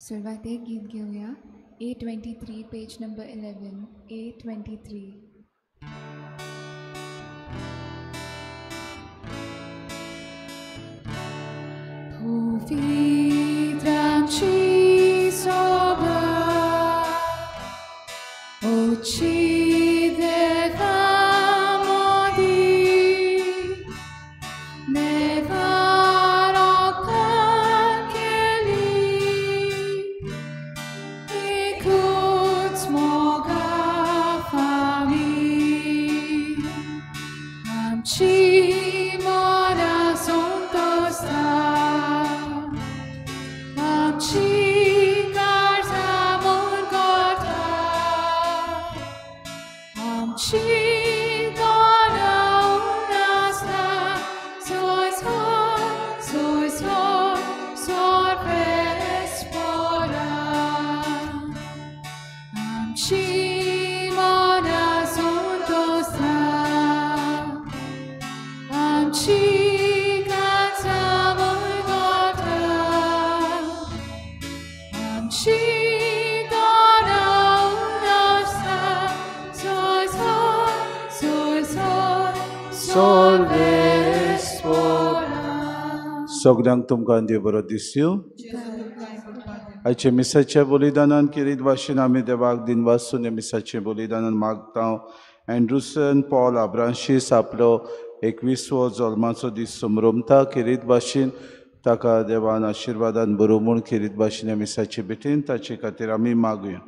सुरवातेक गीत घेवया A23 page number 11 A23. पवित्राची शोभा ओची देवा मोदी देवा राखा केली एकूच मोगा फावी आमची मना संतोषता आमची काळजा मुरगटा आमची तोंडां उणासता सोय सोय सोय सोर्वेस्पोरा आमची मना संतोषता आमची काळजा मुरगटा आमची तोंडां उणासता सोय सोय सोय सोर्वेस्पोरा. सगल्यांक तुमकां देव बरो दिसयो. आयच्या मिसाच्या बलिदानान किरीत भाशेन आमी देवाक दिनवासून ह्या मिसाचें बलिदानान मागता. एन्ड्रुसन पॉल आब्रांशीस आपलो 21वो जल्माचो दीस समरमता. किरीत भाशेन ताका देवान आशिर्वादान बरो म्हूण किरीत भाशेन ह्या मिसाचे भेटेन ताचे खातीर आमी मागुया.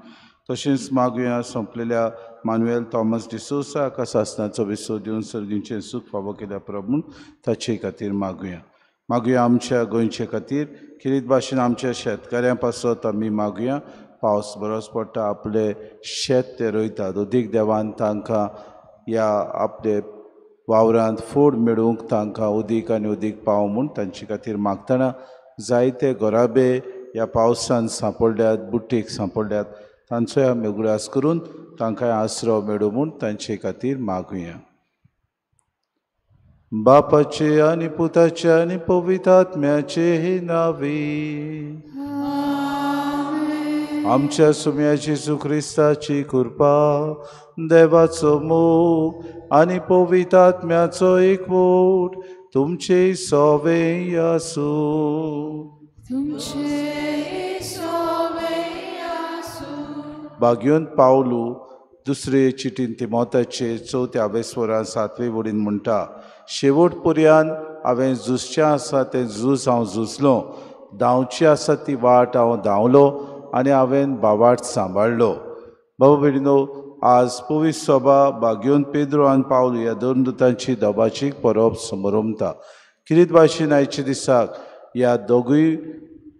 तशेंच मागुया सोंपलेल्या मानुएल थॉमस डिसोसा हाका सासणाचो विसव दिवन सर्गीचें सूख फावो केल्या प्रभू म्हूण ताचे खातीर मागुया. मागुया आमच्या गोंयचे खातीर किरीत भाशेन आमच्या शेतकाऱ्यां पासत आमी मागुया. पावस बरोच पडटा, आपले शेत ते रोयतात, अदीक देवान तांकां ह्या आपले वावरांत फूड मेळूंक तांकां उदीक आनी उदीक पाव म्हूण तांचे खातीर मागतना जायते घराबे ह्या पावसान सांपडल्यात, बुट्टेक सांपडल्यात, तांचोय आमी उगडास करून तांकां आसरो मेळूं म्हूण तांचे खातीर मागुया. बापाचे आनी पुताचे आनी पवित्र आत्म्याचे नांवी आमच्या सुम्या जेजू क्रिस्ताची कृपा, देवाचो मोग आनी पवित्र आत्म्याचो एकवट तुमचे सवे आसूं. भाग्योन पावलू दुसरे चिटीन तिमोताचे 4 वेसवरान 7 वडीन म्हणटा, शेवट पर्यान हांवें झुजचें आसा तें झूज हांव झुजलो, धांवची आसा ती वाट हांव धांवलो आनी हांवें भावार्थ सांबाळ्ळो. बाबा भयणीनो, आज पवित्र सभा भाग्योन पेद्रो आनी पावलू ह्या दोन दुतांची दोबाची परब समरमता. किरीत भाशेन आयच्या दिसाक ह्या दोगूय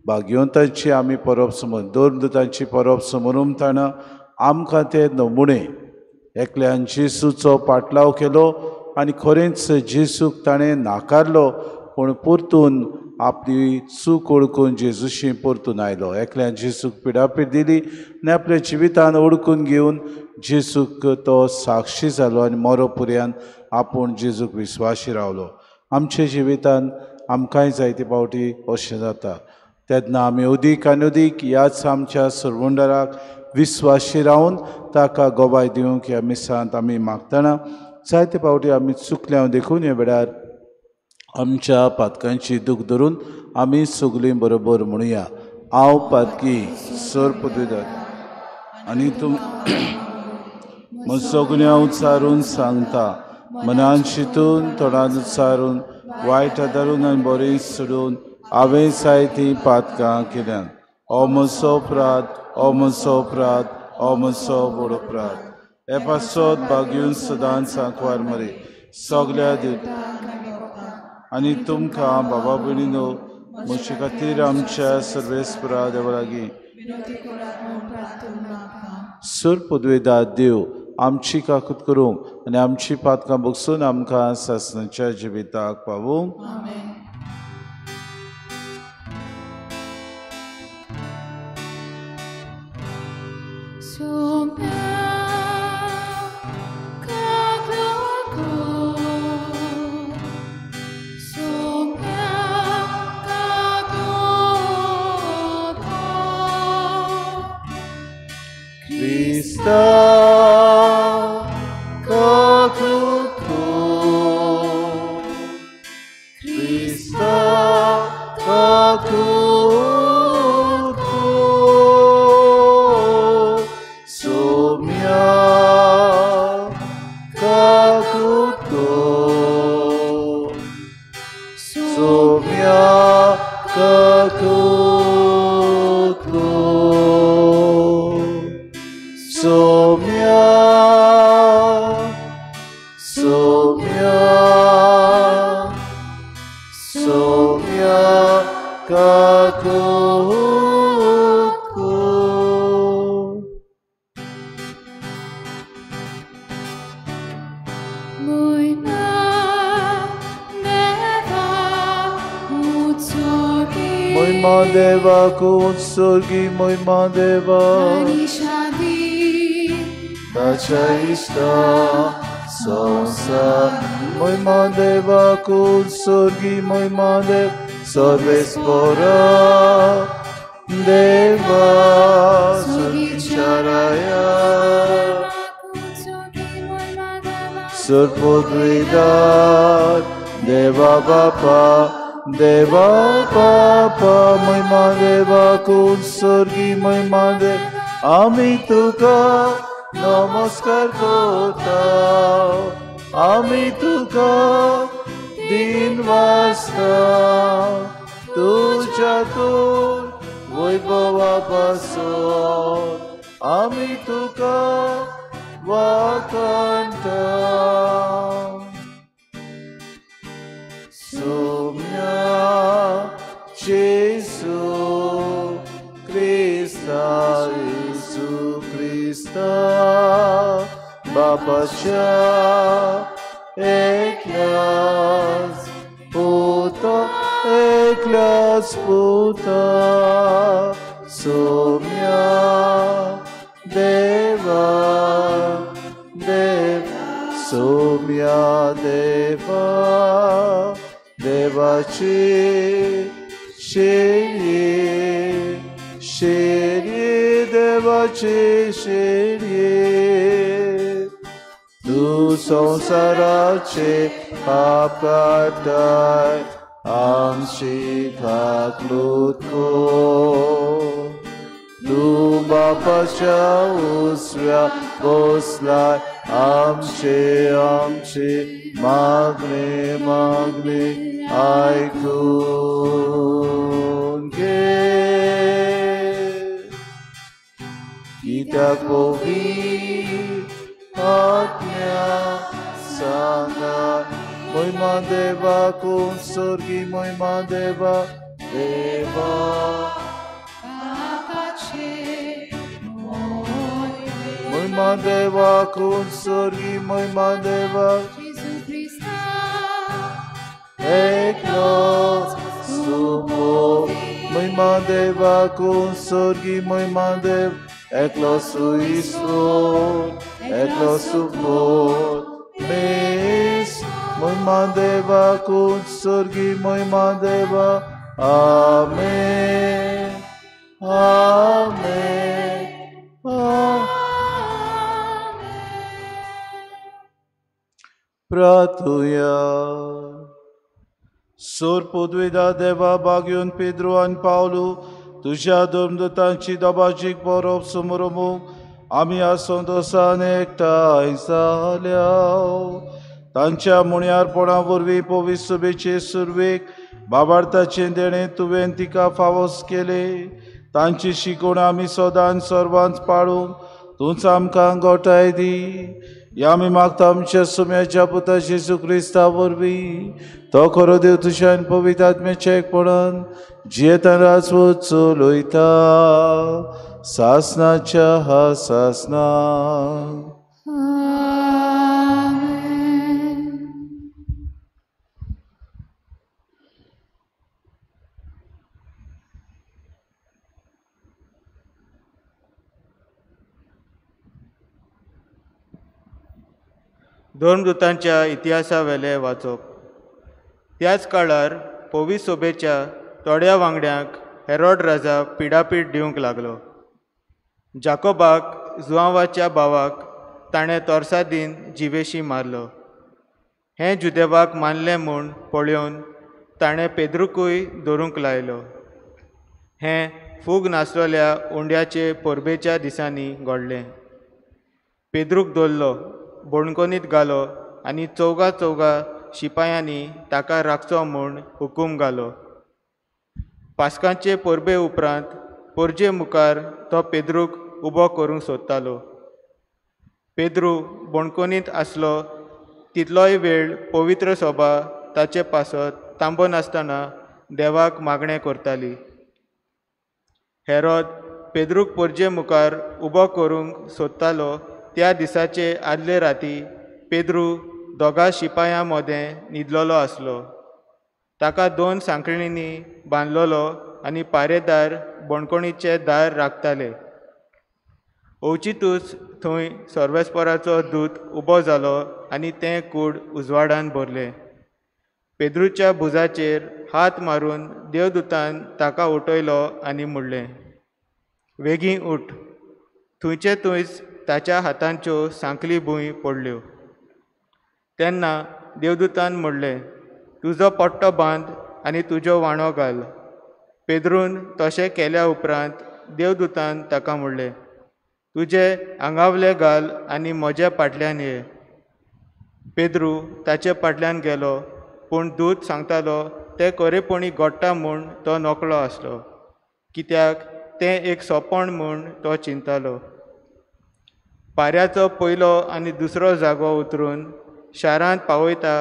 भाग्यवंतांची आमी परब समर दोन दुतांची परब समरमतना आमकां ते नमुणे एकल्यान जेजूचो पाटलाव केलो आनी खरेंच जेजूक ताणें नाकारलो, पूण परतून आपली चूक ओळखून जेजूशी परतून आयलो. एकल्यान जेजूक पिडापीड दिली आनी आपल्या जिवितान ओळखून घेवन जेजूक तो साक्षी जालो आनी मरो पुर्यान आपूण जेजूक विस्वाशी रावलो. आमच्या जिवितान आमकांय जायते फावटी अशें जाता, तेन्ना आमी अदीक आनी अदीक ह्याच आमच्या सरवंडराक विस्वाशी रावन ताका गवाय दिवंक ह्या मिसांत आमी मागतना जायते फावटी आमी चुकल्या देखून ह्या वेळार आमच्या पातकांची दूख धरून आमी सगळीं बरोबर म्हणुया, हांव पातकी सर पदवीदार आनी तूं सगळ्यां उच्चारून सांगता, मनान शितून तोंडान उच्चारून वायट धरून आनी बरें सोडून हांवें जायतीं पातकां केल्यात. ओ म्हजो अपराध, ओ म्हजो अपराध, ओ म्हजो व्हड अपराध. हे पासत भाग्यून सदांच सांकवार मरे सगल्या देव आनी तुमकां बाबा भयणीनो म्हजे खातीर आमच्या सर्वेस्परा देवा लागीं सर पदवेदार देव आमची काकूत करूंक आनी आमची पातकां बगसून आमकां सासणाच्या जिविताक पावूंक. Sombra, Krista kakutu, Krista kakutu, Somya kakutu, Somya kakutu, Somya, Somya, Somya kakutu. Moima Deva kunsurgi, Moima Deva Tachaista Sonsa, Moima Deva kunsurgi, Moima Deva Sarvespora Deva Surgicharaya Surpudvidar Deva Bapa Deva Bapa, Moima Deva kunsurgi, Moima Deva Ami tuka নমস্কার করতাম, আমি তুকা দিন বাসতাম, তুঝা তোর বৈভবাপাসন, আমি তুকা ওয়াকান্তাম। Soumya Jesu Krista, Jesu Krista, Bapacha Eklas Puta, Eklas Puta, Soumya Deva, Deva, Soumya Deva, Devachi Shiri, Shiri Devachi Shiri, Tu संसाराचे पाप काडताय, आमची काकलूत कर. तू बापाच्या उजव्या बसलाय, आमचे आमचे मागणे मागणे आयकून घे. कित्याक पवित्र आत्म्या सांगा, महिमा देवा कुंसर्गी, महिमा देवा देवा महिमा देवा कुंसर्गी, महिमा देवा एकलो सुमो, महिमा देवा कुंसर्गी, महिमा देव एकलो सुईश्वर, एकलो सुपोत मेस, महिमा देवा कुंसर्गी, महिमा देवा. आमेन, आमेन, आमेन. प्रार्थुया. सोर पदवेदा देवा बागयोन पेद्रो आनी पावलू तुज्या धर्मदूतांची दबाजीक बरोवप समरोमूक आमी आसोंदोसान एकठांय जाल्या. तांच्या मुण्यारपणा वरवीं पवित्र सभेचे सुरवेक बाबार्थाचें देणें तुवें तिका फावोस केलें. तांची शिकवण आमी सदांच सर्वांच पाळूंक तूंच आमकां गोठाय दी. ह्या आमी मागता आमच्या सुम्याच्या पुता जेजू क्रिस्ता वरवीं, तो खरो देव तुज्या आनी पवित्र आत्म्याच्या एकपणान जियेतान राजवट चलयता सासनाच्या हा सासना. धर्मदूतांच्या इतिहासावेलें वाचप. त्याच काळार पवित्र सोबेच्या थोड्या वांगड्यांक हेरोड राजा पिडापीड दिवंक लागलो. जाकोबाक जुआंवाच्या भावाक ताणें तोर्सादीन जिवेशी मारलो. हें जुदेवाक मानलें म्हूण पळोवन ताणें पेद्रूकूय धरूंक लायलो. हें फूग नासलेल्या उंड्याचे परबेच्या दिसांनी घडलें. पेद्रूक धरलो, बणकोनीत घालो आनी चौगा चौगा शिपायांनी ताका राखचो म्हूण हुकूम घालो. पास्कांचे परबे उपरांत परजे मुखार तो पेद्रूक उबो करूंक सोदतालो. पेद्रू बणकोनीत आसलो तितलोय वेळ पवित्र सोबा ताचे पासत थांबनासतना देवाक मागणें करताली. हेरोद पेद्रूक परजे मुखार उबो करूंक सोदतालो त्या दिसाचे आदले राती पेद्रू दोगा शिपायां मदें न्हिदलेलो आसलो. ताका दोन सांखळींनी बांदलेलो आनी पारेदार बणकोणीचें दार राखताले. अवचितूच थंय सर्वेस्पराचो दूत उबो जालो आनी तें कूड उजवाडान भरलें. पेद्रूच्या भुजाचेर हात मारून देवदूतान ताका उठयलो आनी म्हणलें, वेगीं उठ. थंयचे थंयच ताच्या हातांच्यो सांखळी भूंय पडल्यो. तेन्ना देवदूतान म्हणलें, तुजो पट्टो बांद आनी तुज्यो वाणो घाल. पेद्रून तशें केल्या उपरांत देवदूतान ताका म्हणलें, तुजें आंगावलें घाल आनी म्हज्या फाटल्यान ये. पेद्रू ताचे फाटल्यान गेलो, पूण दूत सांगतालो तें खरेपणी घडटा म्हूण तो नकळो आसलो, कित्याक तें एक सोपण म्हूण तो चिंतालो. पाऱ्याचो पयलो आनी दुसरो जागो उतरून शारांत पावयता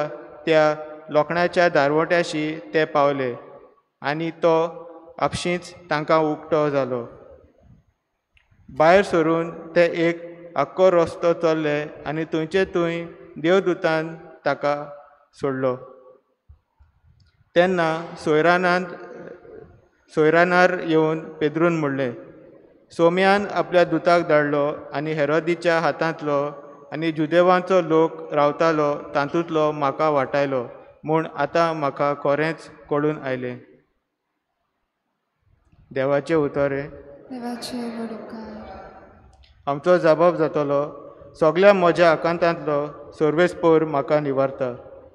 त्या लोखणाच्या दारवट्याशी ते पावले आनी तो आपशींच तांकां उक्तो जालो. भायर सरून ते एक आख्खो रस्तो चल्ले आनी थंयचे थंय देवदूतान ताका सोडलो. तेन्ना सोयरानार येवन पेद्रून म्हणलें, सोम्यान आपल्या दुताक धाडलो आनी हेरोदीच्या हातांतलो आनी जुदेवांचो लोक रावतालो तातूंतलो म्हाका वाटायलो म्हूण आतां म्हाका खरेंच कळून आयलें. देवाचें उतर हें. देवाचे व्हड उपकार. आमचो जबाब जातलो, सगल्या म्हज्या आकांतांतलो सर्वेस्पर म्हाका निवारता.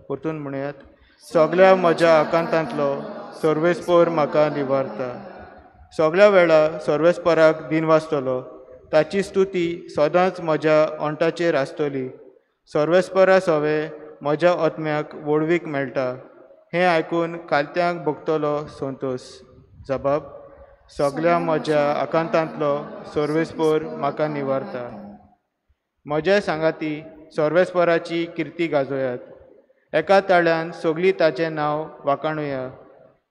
परतून म्हणयात, सगल्या म्हज्या आकांतांतलो सर्वेस्पर म्हाका निवारता. सगल्या वेळा सर्वेस्पराक दिनवासतलो, ताची स्तुती सदांच म्हज्या ओंठाचेर आसतली. सर्वेस्परा सवें म्हज्या आत्म्याक व्हडवीक मेळटा. हें आयकून कालत्यांक भोगतलो संतोश. जबाब, सगल्या म्हज्या आकांतांतलो सर्वेस्पर म्हाका निवारता. म्हज्या सांगाती सर्वेस्पराची किर्ती गाजोयात, एका ताळ्यान सगळीं ताचें नांव वाखाणुया.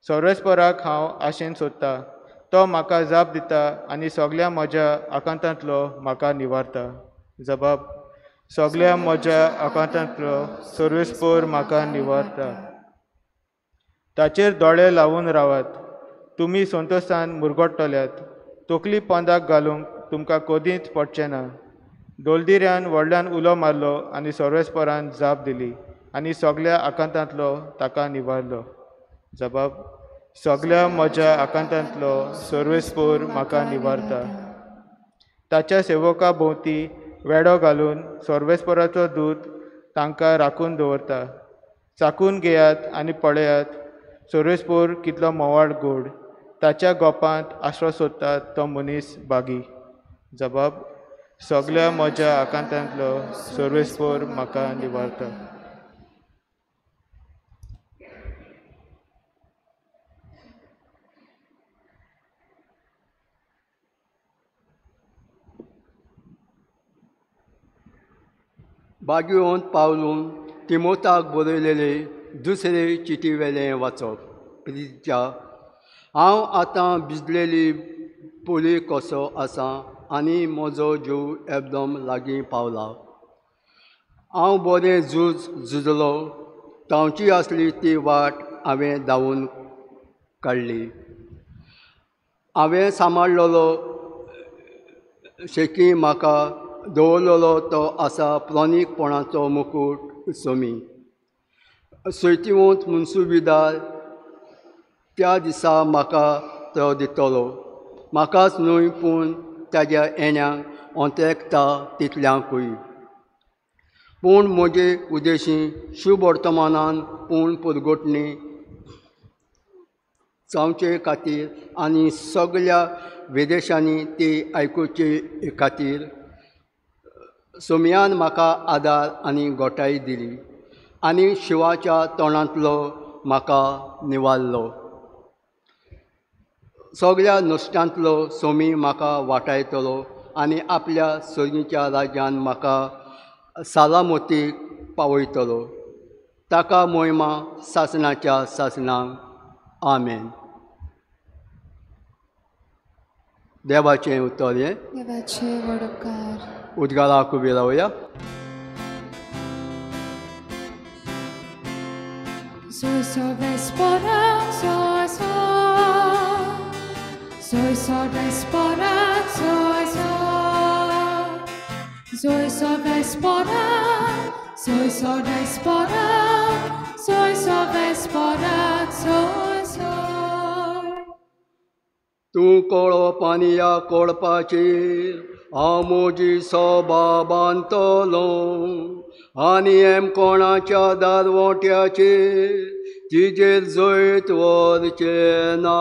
सर्वेस्पराक हांव आशेन सोदता, तो म्हाका जाप दिता आनी सगल्या म्हज्या आकांतांतलो म्हाका निवारता. जबाब, सगल्या म्हज्या आकांतांतलो सर्वेस्पर म्हाका निवारता. ताचेर दोळे लावन रावात, तुमी संतोशान मुरगट्टल्यात. तकली पोंदाक घालूंक तुमकां कदींच पडचें ना. दोलदिऱ्यान व्हडल्यान उलो मारलो आनी सर्वेस्परान जाप दिली आनी सगल्या आकांतांतलो ताका निवारलो. जबाब, सगल्या म्हज्या आकांतांतलो सर्वेस्पर म्हाका निवारता. ताच्या सेवका भोंवती वेडो घालून सर्वेस्पराचो दूत तांकां राखून दवरता. चाखून घेयात आनी पळयात सर्वेस्पर कितलो म्होंवाळ गोड. ताच्या गोपांत आसरो सोदता तो मनीस बागी. जबाब, सगल्या म्हज्या आकांतांतलो सर्वेस्पर म्हाका निवारता. बागियोन पावलून तिमोताक बरयलेले दुसरे चिटीवेलें वाचप. प्रिजा, हांव आतां भिजलेली पोली कसो आसा आनी म्हजो जीव एकदम लागीं पावला. हांव बरें झूज झुजलो, धांवची आसली ती वाट हांवें धांवून काडली. हांवें सांबाळलेलो शेकी म्हाका दवरलेलो तो आसा प्रणीकपणाचो मुकूट सोमी. सैतिवंत मुनसुबिदार त्या दिसा म्हाका तो दितलो, म्हाकाच न्हय पूण ताज्या येण्याक ओंतेकता तितल्यांकूय. पूण म्हजे उदेशी शुभ वर्तमानान पूण पुरगोटणी जावचे खातीर आनी सगल्या विदेशांनी ती आयकुचे खातीर सोमयान म्हाका आदार आनी गोटाय दिली आनी शिवाच्या तोंडांतलो म्हाका निवारलो. सगल्या नश्टांतलो सोमी म्हाका वाटायतलो आनी आपल्या सर्गीच्या राज्यान म्हाका सालामतीक पावयतलो. ताका मोहिमा सासणाच्या सासणाक. आमेन. देवाचें उतर हें. देवाचे व्हड उपकार. उद्गाराक उबी रावया. Soy soy soy soy soy soy soy soy soy soy. तूं कोळो पानया कोळपाचेर हांव म्हजी सोबा बांदतलो आनी एम कोणाच्या दारवोट्याचेर तिजेर जैत व्हरचें ना.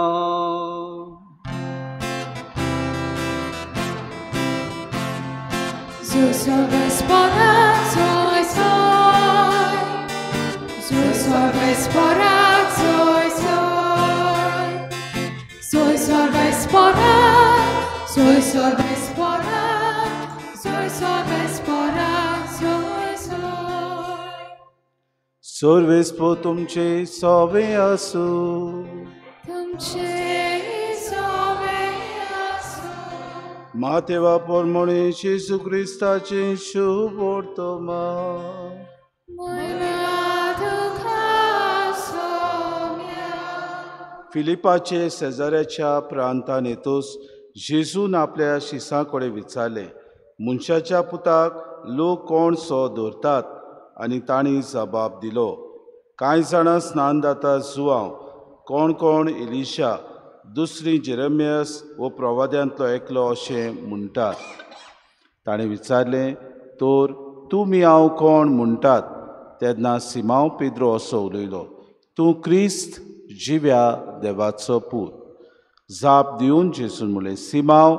Soy soy soy soy soy soy soy soy soy soy soy soy. सर्वेस्पो तुमचे सोवे आसूं. तुमचे सोवे आसूं. मातेवा परमणे जेजू क्रिस्ताचें शुभ वर्तमान. फिलिपाचे शेजाऱ्याच्या प्रांतान येतोच जेजून आपल्या शिसां कडेन विचारलें, मनशाच्या पुताक लोक कोण सो धरतात? आनी तांणी जबाब दिलो, कांय जाणां स्नान दाता जुआंव, कोण कोण एलिशा, दुसरी जेरेमियस वो प्रवाद्यांतलो एकलो अशें म्हणटात. ताणें विचारलें, तर तुमी हांव कोण म्हणटात? तेन्ना सिमांव पेद्रो असो उलयलो, तूं क्रिस्त जिव्या देवाचो पूत. जाप दिवन जेजून म्हणलें, सिमांव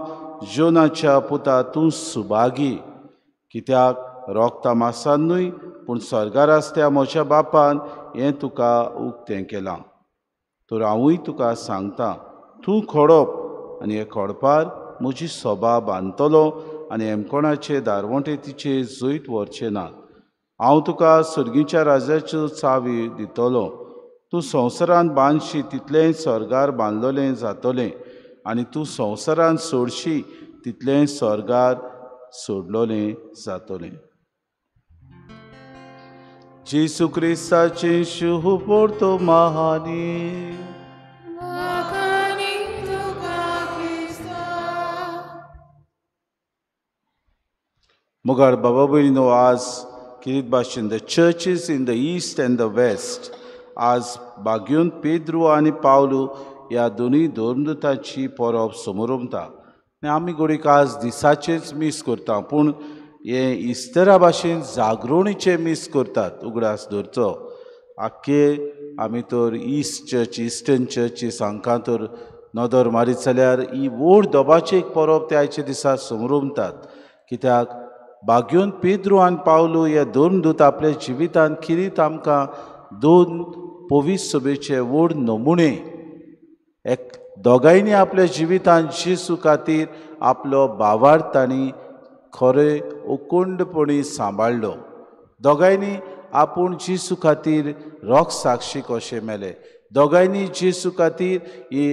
जोनाच्या पुता, तूं सुभागी, कित्याक रोगता मासान न्हय पूण स्वर्गार आसत्या म्हज्या बापान हें तुका उक्तें केलां. तर हांवूय तुका सांगता, तूं खोडप आनी हे खोडपार म्हजी सोबा बांदतलो आनी हेमकोणाचे दारवंटे तिचे जैत व्हरचें ना. हांव तुका सर्गीच्या राजाच्यो चावी दितलो. तूं संवसारांत बांदशी तितलेंय स्वर्गार बांदलोलें जातलें आनी तूं संवसारांत सोडशी तितलेंय स्वर्गार सोडलोलें जातलें. जेजू क्रिस्ताचें शुभ वर्तमानी. मुगार बाबा भयणीनो, आज किरीत भाशेन the churches in the east and the west आज बाग्यून पेद्रू आनी पावलू ह्या दोनूय धर्मदूतांची परब समोरमता. आनी आमी घडीक आज दिसाचेच मीस करता, पूण हें इस्तेरा भाशेन जागरणीचें मीस करतात. उगडास दवरचो, आख्खे आमी तर ईस्ट चर्च इस्टर्न चर्चीस हांकां तर नदर मारीत जाल्यार ही व्हड दोबाची एक परब ते आयच्या दिसा समोरमतात. कित्याक बाग्यून पेद्रू आनी पावलू हे धर्मदूत आपल्या जिवितांत किरीत आमकां दोन पवित्र सभेचे व्हड नमुने. एक दोगांयनी आपल्या जिवितांत जेजू खातीर आपलो भावार्थ तांणी खरें उकुंडपणी सांबाळ्ळो. दोगांयनी आपूण जेजू खातीर रोग साक्षी कशें मेले. दोगांयनी जेजू खातीर ही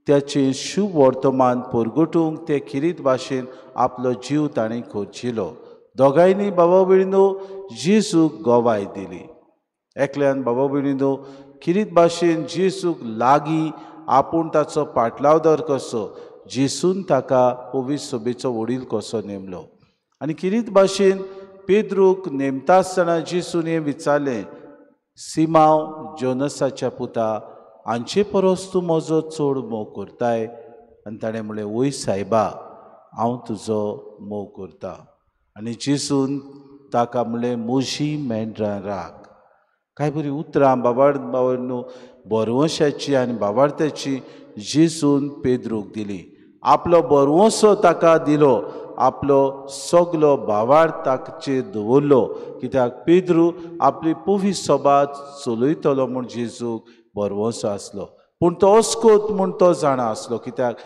त्याचें शुभ वर्तमान परगटूंक ते किरीत भाशेन आपलो जीव ताणें खर्चिलो. दोगांयनी बाबा भयणीनो जेजूक गवाय दिली. एकल्यान बाबा भयणीनो किरीत भाशेन जेजूक लागीं आपूण ताचो पाटलावदार कसो जेजून ताका पवित्र सभेचो वडील कसो नेमलो. आनी किरीत भाशेन पेद्रूक नेमता आसतना जेजून हें विचारलें, सिमांव जोनसाच्या पुता, हांचे परस तूं म्हजो चड मोग करताय? आनी ताणें म्हणलें, वय सायबा, हांव तुजो मोग करता. आनी जेजून ताका म्हणलें म्हजी मेंढरां राख. कांय बरी उतरां बाबाड बाबांनो बरवंशाची आनी बाबार्थ्याची जेजून पेद्रूक दिली. आपलो बरवंसो ताका दिलो, आपलो सगलो भावार्थ ताचेर दवरलो, कित्याक पेद्रू आपली पवी सभा चलयतलो म्हूण जेजूक बरवंसो आसलो. पूण तो अस्कोत म्हूण तो जाणा आसलो, कित्याक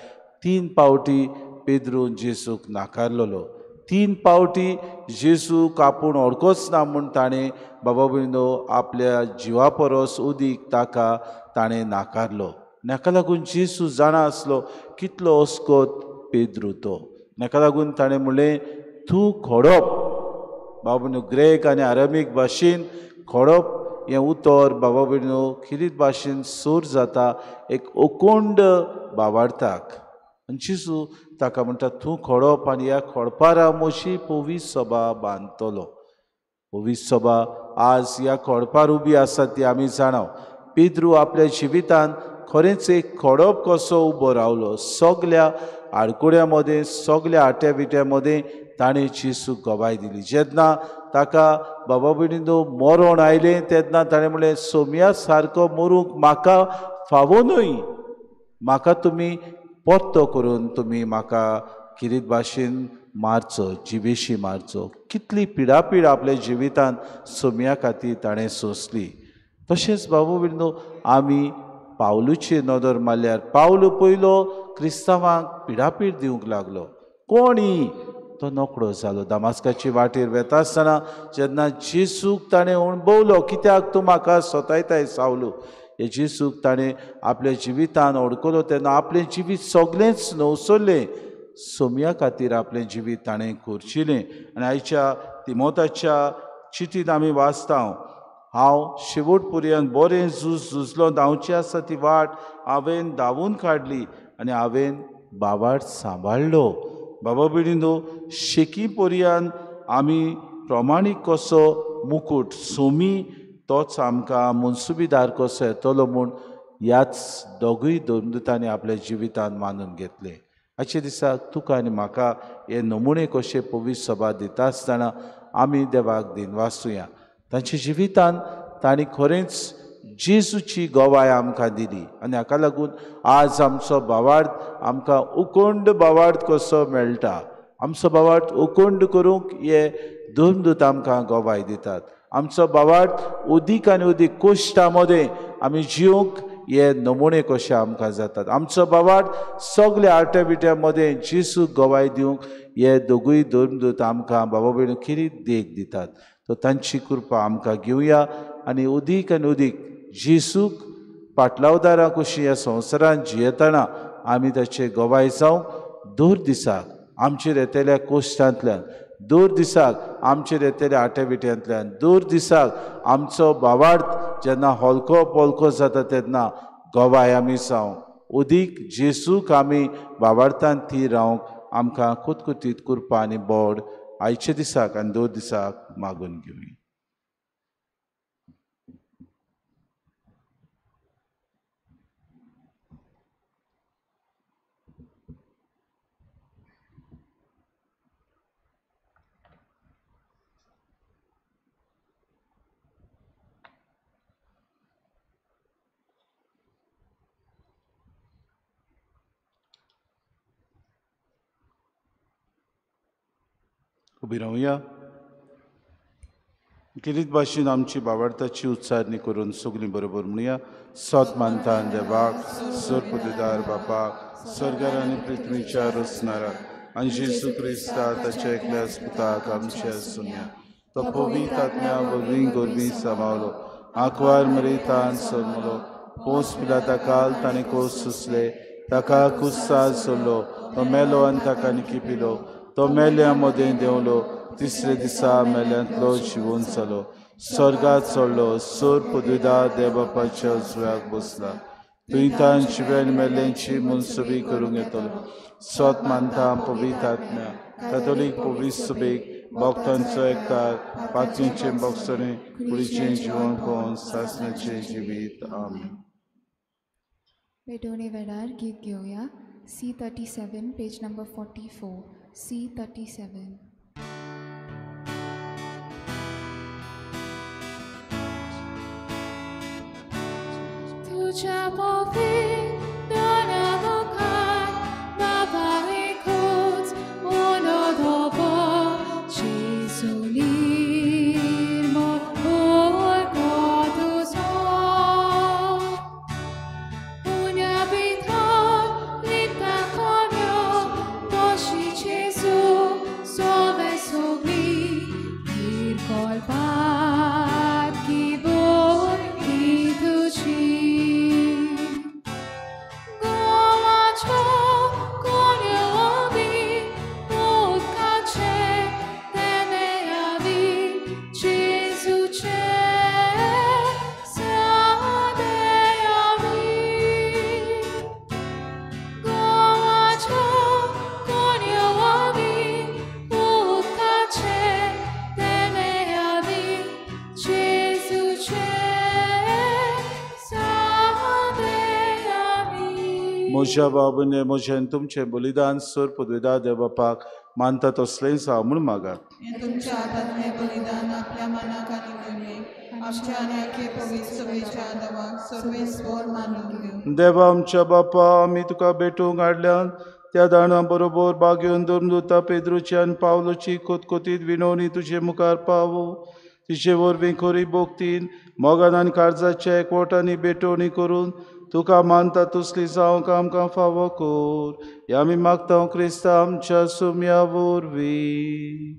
3 पावटी पेद्रून जेजूक नाकारलेलो. 3 पावटी जेजूक आपूण ओळखोच ना म्हूण ताणें बाबा भयणीनो आपल्या जिवा परस उदीक ताका ताणें नाकारलो. हाका लागून जेजू जाणा आसलो कितलो अस्कोत पेद्रू तो. हाका लागून ताणें म्हणलें तूं खोडप. बाबा भयणीनो ग्रेक आनी आरामीक भाशेन खोडप हें उतर बाबा भयणीनो खिरीत भाशेन सूर जाता एक ओकोंड बावार्थाक. आनी जेजू ताका म्हणटा तूं खोडप आनी ह्या खोडपार म्हजी पवी सभा बांदतलो. पवी सभा आज ह्या खोडपार उबी आसा ती आमी जाणाव. पेद्रू आपल्या जिवितान खरेंच एक खोडप कसो उबो रावलो. सगल्या आडकुड्या मदें सगल्या आट्या विट्या मदें ताणें जेजूक गवाय दिली. जेन्ना ताका बाबा भयणीनो मरण आयलें तेन्ना ताणें म्हणलें सोम्या सारको मरूंक म्हाका फावो न्हय, म्हाका तुमी परतो करून तुमी म्हाका किरीत भाशेन मारचो, जिवेशी मारचो. कितली पिडापीड आपल्या जिवितान सोम्या खातीर ताणें सोंसली. तशेंच बाबा भयणीनो आमी पावलूची नदर मारल्यार पावलू पयलो क्रिस्तांवांक पिडापीड दिवंक लागलो. कोणी तो नोकळो जालो. दामास्काची वाटेर वेता आसतना जेन्ना जेजूक ताणें अणभवलो कित्याक तूं म्हाका सतायताय सावलू, हे जेजूक ताणें आपल्या जिवितान ओडकलो तेन्ना आपलें जिवीत सगळेंच नवसरलें. सोम्या खातीर आपलें जिवीत ताणें खर्चिलें. आनी आयच्या तिमोताच्या चिटीन आमी वाचता हांव शेवट पर्यंत बरें झूज झुजलो, धांवची आसा ती वाट हांवें धांवून काडली आनी हांवें बावाट सांबाळ्ळो. बाबा भयणीनो शेकी पर्यंत आमी प्रमाणीक कसो मुकूट सोमी तोच आमकां मनसुबीदार कसो येतलो म्हूण ह्याच दोगूय धर्मदुतांनी आपल्या जिवितान मानून घेतलें. आयच्या दिसाक तुका आनी म्हाका हे नमुने कशे पवित्र सभा दिता आसतना आमी देवाक दिनवासुया. तांच्या जिवितान तांणी खरेंच जेजूची गवाय आमकां दिली आनी हाका लागून आज आमचो भावार्थ आमकां उकोंड भावार्थ कसो मेळटा. आमचो भावार्थ उकोंड करूंक हे धर्मदूत आमकां गवाय दितात. आमचो भावार्थ उदीक आनी उदीक कोश्टा मदें आमी जिवंक हे नमुने कशे आमकां जातात. आमचो भावार्थ सगल्या आट्या बिट्या मदें जेजूक गवाय दिवंक हे दोगूय धर्मदूत आमकां बाबा भयणीनो खेरीत देख दितात. तो तांची कृपा आमकां घेवया आनी उदीक आनी उदीक जेजूक पाटलावदारां कशी ह्या संवसारांत जियेतना आमी ताचे गवाय जावंक दर दिसाक आमचेर येतल्या कोश्टांतल्यान, दर दिसाक आमचेर येतल्या आट्या विट्यांतल्यान, दर दिसाक आमचो भावार्थ जेन्ना हलको पोलको जाता तेन्ना गवाय आमी जावंक उदीक जेजूक आमी भावार्थान थीर रावंक आमकां कुतकुतीत कृपा आनी बोड आयच्या दिसाक आनी दर दिसाक मागून घेवया. उबी रावया. किरीत भाशेन आमची बावडताची उच्चारणी करून सगळीं बरोबर म्हणया. सत मानता देवाक सरपुदेदार बापाक सर्गार आनी पृथ्वीच्या रचणाराक आनी जेजू क्रिस्ता ताच्या एकल्या पुताक आमच्या सुन्या तो पवित्र आत्म्या वरवीं गोरवीं सामावलो, आंकवार मरेतान सोडलो, पोस पिलाता काल ताणें कोस सुसले, ताका कुस्सार सोडलो, तो मेलो आनी ताका निकिपिलो, तो मेल्या मदें देंवलो, तिसरे दिसा मेल्यांतलो जिवोन जालो, स्वर्गात चडलो, सोर पदवीदार देवबापाच्या उजव्याक बसला, थंय जिव्यान मेल्ल्यांची मनसुबी करूंक येतलो. सत मानता पवित्र आत्म्या कॅथोलीक पवित्र सभेक भक्तांचो एकतार पाचवीचें भोगसणें कुडीचें जिवन कोण सासणाचें जिवीत. आमेन. पेटोवणे वेळार गीत घेवया. C37, page number 44. C37. तुझ्या पवित्र मुखार बाबा एकूच उलो धोबो जेजू निर्मळ उर्गो तुजो उण्या भितर लिपता कोण्यो तशी जेजू सोवे सगळी निर्कल्पात की बोलकी तुजी म्हज्या बाबूने म्हजें तुमचें बलिदान सर पदवेदा देव बापाक मानता तसलेंच हांव म्हूण मागात. तुमच्या हातांतलें बलिदान आपल्या मनाक आनी मोहिमेक आमच्या आनी आख्खे पवित्र सभेच्या देवाक सर्वेस्पोर मानून घेवं. देवा आमच्या बापा, आमी तुका भेटूंक हाडल्यान त्या दाणां बरोबर बागेवन धर्मदुता पेद्रूची आनी पावलूची कोतकोतीत विनवणी तुजे मुखार पावो. तिचे वरवीं खरी भोक्तीन मोगान आनी काळजाच्या एकवटांनी भेटवणी करून तुका मानता तसली जावंक आमकां फावो कर. हे आमी मागता क्रिस्ता आमच्या सुम्या वरवीं.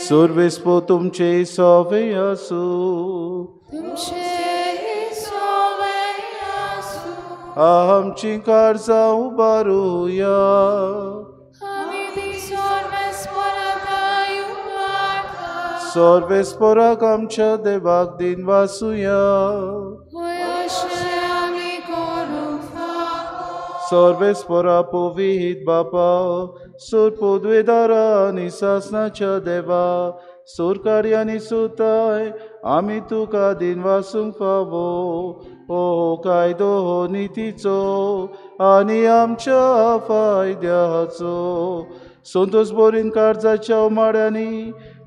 सर्वेस्पो तुमचे सोवे आसूं. आमची काळजां उबारुया. सर्वेस्पोराक आमच्या देवाक दिन वासुया. सर्वेस्पोरा पवित्र बापा, सूर पदवेदारा आनी सासनाच्या देवा, सरकारी आनी सुताय आमी तुका दिन वासूंक फावो. हो कायदो हो नितीचो आनी आमच्या फायद्याचो. संतोष बोरीन काळजाच्या उमाळ्यांनी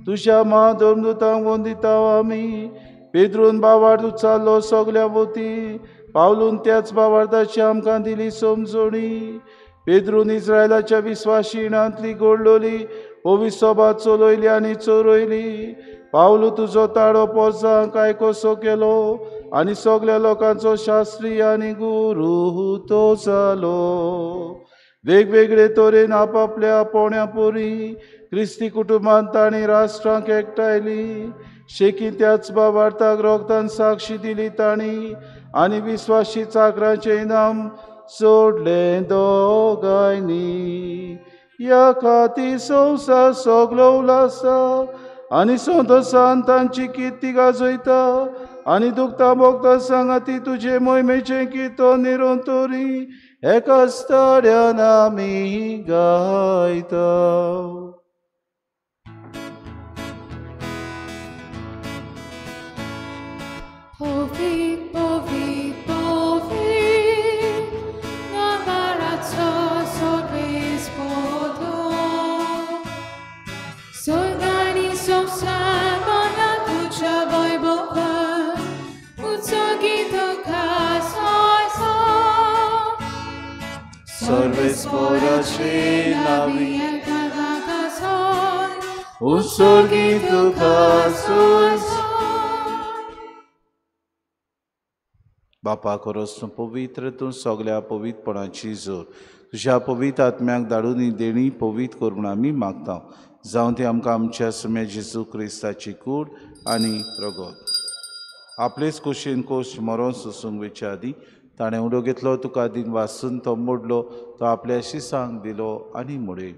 तुज्या म्हाधर्मदुतांक वंदिता आमी. पेद्रून बावार्थ उचारलो सगल्या वती, पावलून त्याच बावार्थाची आमकां दिली समजणी. पेद्रून इस्रायलाच्या विस्वाशिणांतली घडलोली पवित्र सभा चलयली आनी चोरयली. पावलू तुजो ताळो पोरसांक काय कसो केलो आनी सगल्या लोकांचो शास्त्री आनी गुरू तो जालो. वेगवेगळे तरेन आपापल्या पोण्या पोरी क्रिस्ती कुटुंबांत तांणी राष्ट्रांक एकठांयली. शेकी त्याच बावार्थाक रोगतान साक्षी दिली तांणी आनी विस्वाशी चाकरांचें इनाम सोडलें दोगांयनी. ह्या खातीर संवसार सगलो उल्हासा आनी संतोसान तांची किर्ती गाजयता आनी दुखता भोगता सांगाती तुजे मोहिमेचें कितो निरंतरी एकाच ताळ्यान आमी गायता. सर्वेस्पोराचे नावी उत्सर्गी तुका सुस. बापा खरोच तूं पवित्र, तूं सगल्या पवित्रपणाची जोर. तुज्या पवित्र आत्म्याक धाडून ही देणी पवित्र कर म्हूण आमी मागता. जावं ती आमकां आमच्या सुम्या जेजू क्रिस्ताची कूड आनी रगत. आपलेच कुशीन कोश मरोन सोसूंक वयच्या आदीं ताणें उडो घेतलो, तुका दिन वासून तो मोडलो, तो आपल्याशी सांग दिलो आनी म्हणलें,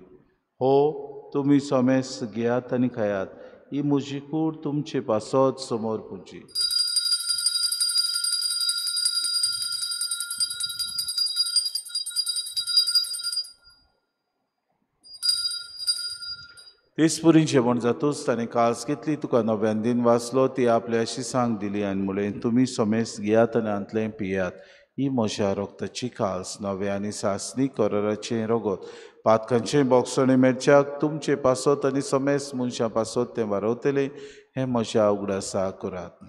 हो तुमी सोमेस घेयात आनी खायात, ही म्हजी कूड तुमचे पासत समोर पुजी. तेच पुरी जेवण जातूच ताणें कास घेतली, तुका नव्यान दिन वाचलो, ती आपल्याशी सांग दिली आनी म्हणलें, तुमी सोमेस घेयात आनी हांतलें पियात, ही म्हज्या रोगताची कास नवें आनी सासणी कराराचें रोगत पातकांचें बोगसणें मेळच्याक तुमचे पासत आनी समेस्त मनशां पासत तें वारवतलें हें म्हज्या उगडासा करात.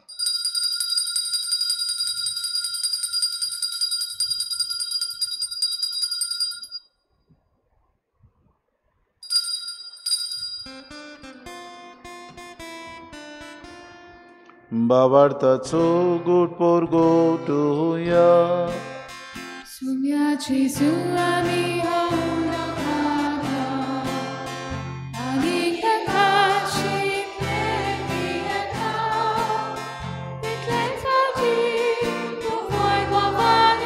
बाबार्थाचो गोड पोरगोटुया सुम्या जेजू आमी हो खाता आनी ताका शिकले येता तितले फावटी तूं वय गोवान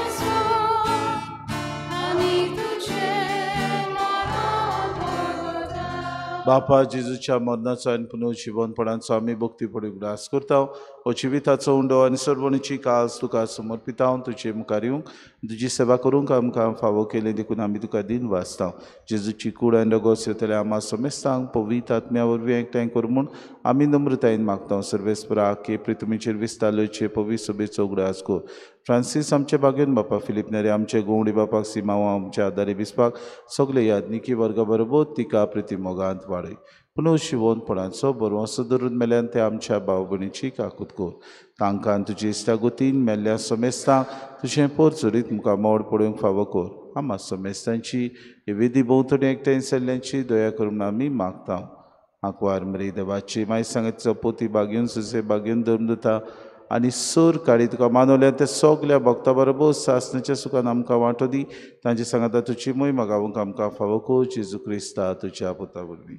आनी तुजें मरण पोरगोता. बापा जेजूच्या मरणाचो आनी पुनर्जिवनपणाचो आमी भक्तीपणी उगडास करता. हो जिविताचो उंडो आनी सर्वणीची कास तुका समर्पिता. तुजे मुखार येवंक तुजी सेवा करूंक आमकां फावो केली देखून आमी तुका दिन वाचता. जेजूची कूड आनी रगत येतले आमा समेस्तांक पवित्र आत्म्या वरवीं एकठांय करूं म्हूण आमी नम्रतायेन मागता. सर्वेस्परा के प्रितुमीचेर विस्तारचे पवित्र सभेचो उगडास कर. फ्रांसीस आमचे बागेन बापा फिलीप नेरे आमचे गोवडी बापाक सिमांव आमच्या आदारी बिस्पाक सगळे यादनिकी वर्गा बरोबर तिका प्रिती मोगांत वाडय. पुनर्जिवनपणाचो बरो धरून मेल्यान ते आमच्या भाव भयणीची काकूत कर. तांकां तुजी इश्टागतीन मेल्ल्या समेस्तांक तुजें पोरचोरीत मुखार मोड पळोवंक फावो कर. आमा समेस्तांची हे विधी भोंवतणी एकठांय जाल्ल्यांची दया करून आमी मागता. आंकवार मरी देवाची माय सांगत पोती बागेवन सुसे बागेवन धरून दिता आनी सोर काडी तुका मानवल्या ते सगल्या भक्ता बरोबर सासणाच्या सुखान आमकां वांटो दी. तांचे सांगाता तुजी मोय मागावंक आमकां फावो कर. जेजू क्रिस्ता तुज्या पुता वरवीं.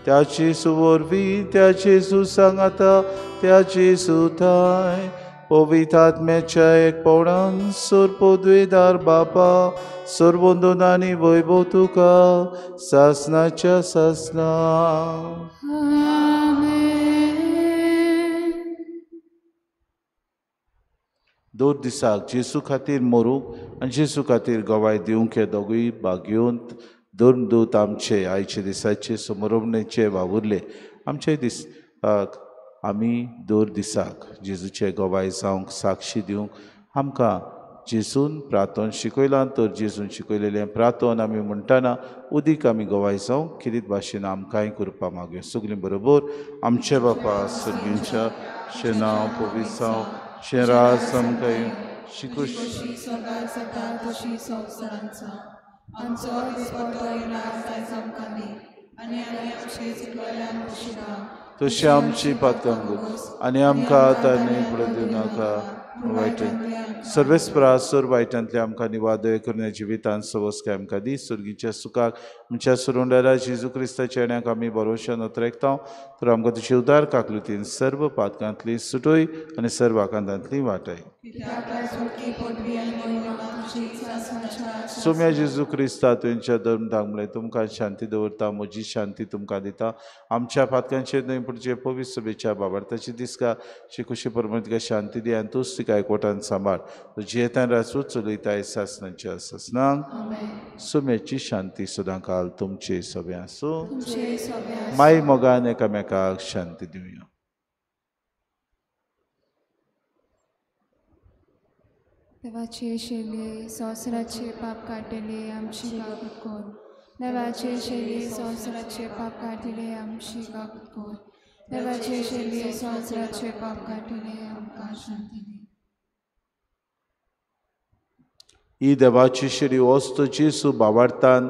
त्या जेजू वरवीं त्या जेजू सांगाता त्या जेजू थांय पवित्र आत्म्याच्या एकपणान सोर पदवेदार बापा सर्वंदन आनी वैभव तुका सासणाच्या सासणा. दर दिसाक जेजू खातीर मरूंक आनी जेजू खातीर गवाय दिवंक हे दोगूय बागेवंत धर्मदूत आमचे आयचे दिसाचे समरवणेचे वावुरले. आमचे दिसाक आमी दर दिसाक जेजूचे गवाय जावंक साक्षी दिवंक आमकां जेजून प्रार्थन शिकयलां. तर जेजून शिकयलेलें प्रार्थन आमी म्हणटना उदीक आमी गवाय जावंक किरीत भाशेन आमकांय करपा मागूया. सगळीं बरोबर आमचे बापा सर्गींच्या शेनांव पवित्र जावं शेरास आमकां शिकोश आमचो दिसपट्टो येणार आयज आमकां दी आनी आमी आमचे चुकलेल्यांक बशिता तशी आमची पातकां आनी आमकां आतां न्हय फुडें दिवं नाका वायट सर्वेस्परा सोर वायटांतले आमकां निवादय करून जिवितान सवस्काय आमकां दी. सुर्गीच्या सुखाक आमच्या सुरुंडारा जेजू क्रिस्ताच्या येण्याक आमी भरोश्यान अत्रेकता. तर आमकां तुजे उदार काकलुतीन सर्व पातकांतली सुटय आनी सर्व आकांतांतली वाटय. सोम्या जेजू क्रिस्ता तुमच्या धर्म म्हणलें तुमकां शांती दवरता म्हजी शांती तुमकां दिता. आमच्या पातकांचेर न्हय पूण जे पवित्र सभेच्या बाबार्थाची दिसका शिकुशी परमाण तिका शांती दी आनी तूच तिका एकवटान सांबाळ. जियेतान राजूच चलयताय सासणाच्या सासणांक. सोम्याची शांती सदां काल तुमचे सगळे आसूं. माय मोगान एकामेकाक शांती दिवया. देवाचे शेले संवसाराचे पाप काडटले आमची काकूत कर. देवाचे शेले संवसाराचे पाप काडटले आमची काकूत कर. देवाचे शेले संवसाराचे पाप काडटले आमकां शांती दी. ही देवाची शेरी वस्त जेजू बाबार्थान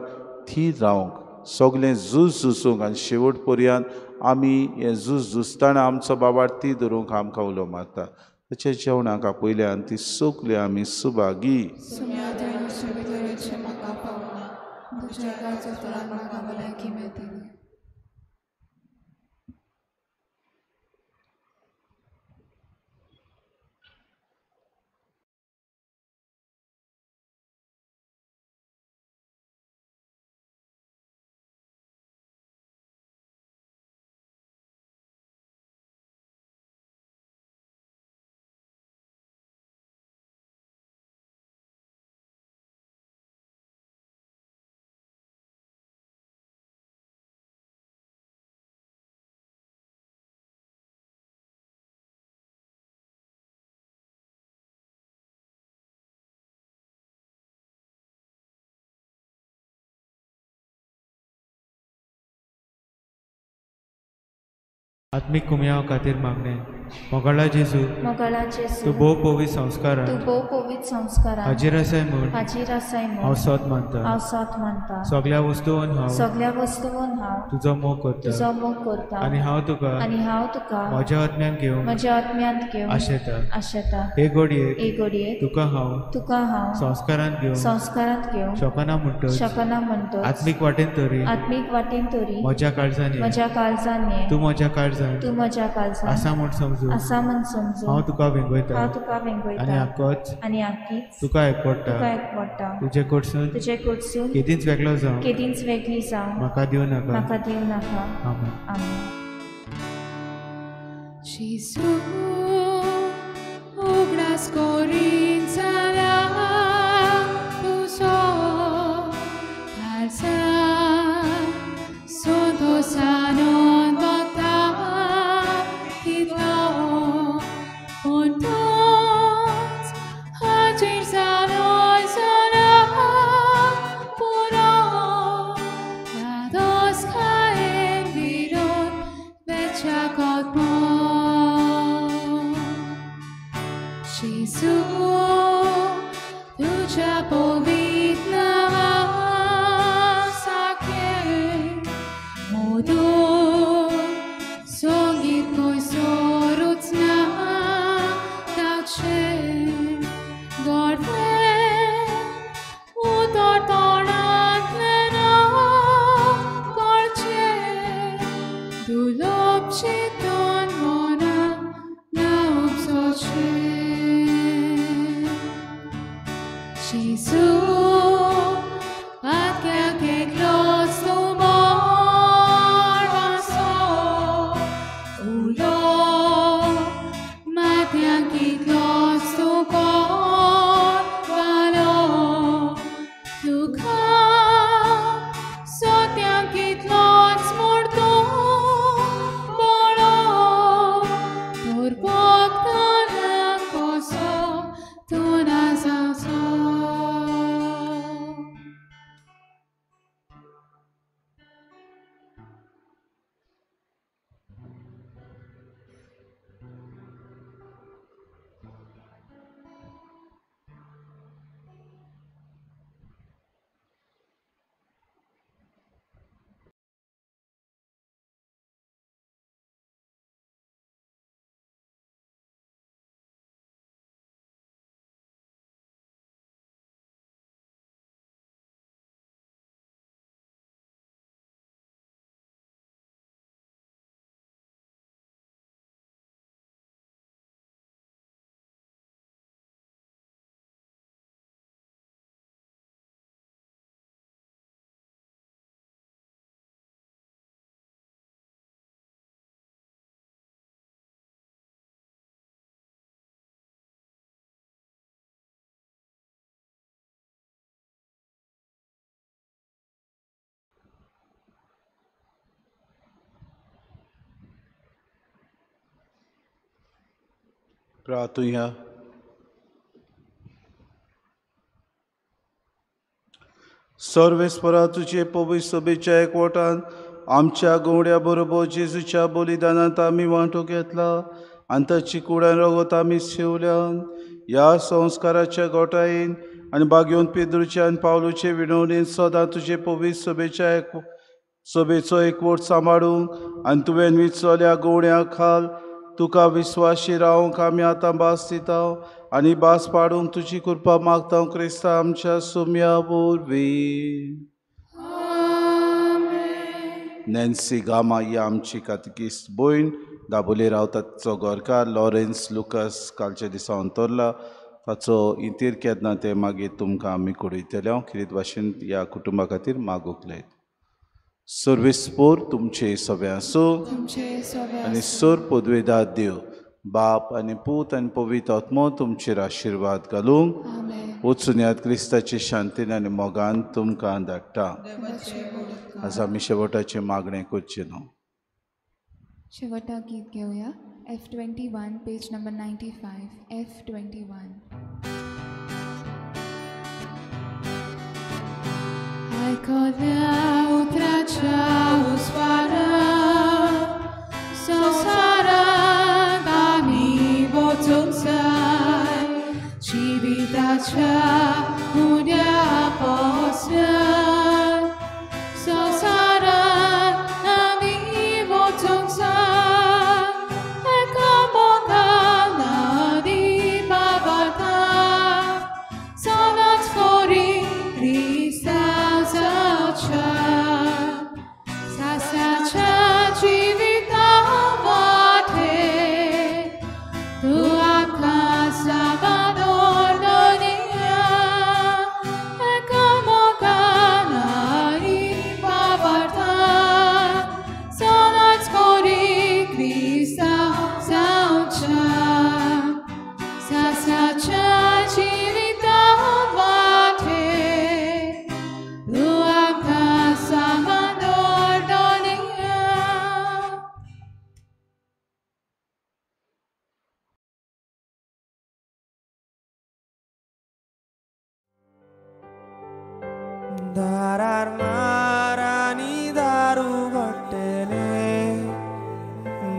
थीर रावंक सगळें झूज झुजूंक आनी शेवट पर्यंत आमी हें झूज झुजतना आमचो बाबार्थी धरूंक आमकां उलो मारता. ताच्या जेवणाक आपयल्यान ती सगळी आमी सुभागी. आत्मीक कुमयाव खातीर मागणें. मोगाळा जेजू, मोगाळा जेजू, तूं भोव पवित्र संस्कारान, तूं भोव पवित्र संस्कारान हाजीर आसाय म्हूण, हाजीर आसाय म्हूण हांव सोद मानता, हांव सोद मानता. सगळ्या वस्तून हांव, सगळ्या वस्तून हांव तुजो मोग करता, तुजो मोग करता. आनी हांव तुका, आनी हांव तुका म्हज्या आत्म्यान घेवंक, म्हज्या आत्म्यांत घेवंक आशेता, आशेता. हे घडयेक, हे घडयेक तुका हांव, तुका हांव संस्कारांत घेवंक, संस्कारांत घेवंक शकना म्हणटच, शकना म्हणटच, आत्मीक वाटेन तरी, आत्मीक वाटेन तरी म्हज्या काळजान, म्हज्या काळजान ये, तूं म्हज्या काळजान, तूं म्हज्या काळजान आसा म्हूण समजून, आसा म्हूण समजून हांव तुका वेंगयता, हांव तुका वेंगयता. आनी आकोच, आनी आकीच तुका एकवडटा, तुका एकवडटा. तुजे कडसून, तुजे कडसून केदींच वेगळो जावं, केदींच वेगळी जावं म्हाका दिवं नाका, म्हाका दिवं नाका. आमेन. आमेन. जेजू उगडास करीन जाल्यार तुजो काळजांत संतोशान वता कितलो, पूण तूंच हाजीर जालो जाल्यार पुरो, धादोसकायेन विरोध वेच्या कोतमो. जेजू तुज्या पवित्र नांवा सारकें मधूर संगीत खंयसरूच ना ताचें गोडवें उतर तोंडांतलें ना कळचें, दुर्लभ चिंतून मनाक ना उपसचें. जेजू आत्म्याक एकलोच तूं मोगाचो उलो, मात्याक इतलोच तूं कोरवालो, तुका सत्याक इतलोच म्हूण तूं बरो, तर भक्तांक कसो तूं ना जावचो. प्रार्थुया. सर्वेस्परा तुजे पवित्र सभेच्या एकवटान आमच्या गवड्या बरोबर जेजूच्या बलिदानांत आमी वांटो घेतला आनी ताची कुडान रगत आमी सेवल्यान ह्या संस्काराच्या गोटायेन आनी बागेवन पेद्रूचे आनी पावलूचे विनवणेन सदां तुजे पवित्र सभेच्या सभेचो एकवट सांबाळूंक आनी तुवें विचोल्या गवड्या खाल तुका विस्वाशी रावंक आमी आतां भास दिता आनी भास पाडूंक तुजी कृपा मागता क्रिस्ता आमच्या सुम्या वरवीं. नॅन्सी गामा ही आमची कातकीस्त भयण, दाबोली रावता. तिचो घरकार लॉरेन्स लुकस कालच्या दिसा अंतरला. ताचो इंतीर केन्ना तें मागीर तुमकां आमी कळयतले. हांव खेरीत भाशेन ह्या कुटुंबा खातीर मागूंक लायत. सर्वेस्पोर तुमचे सगळे आसूं आनी सर पदवेदार देव बाप आनी पूत आनी पवित्र आत्मो तुमचेर आशिर्वाद घालूंक. वचून याद क्रिस्ताचे शांतीन आनी मोगान तुमकां धाडटा. आज आमी शेवटाचें मागणें करचें न्हू. शेवटाक गीत घेवया. F21 page number 95. F21. आयकल्या उतराच्या उस्वारा संवसार दारार मार आनी दार उगडटलें,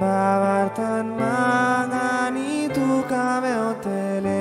भावार्थान माग आनी तुका मेवतलें.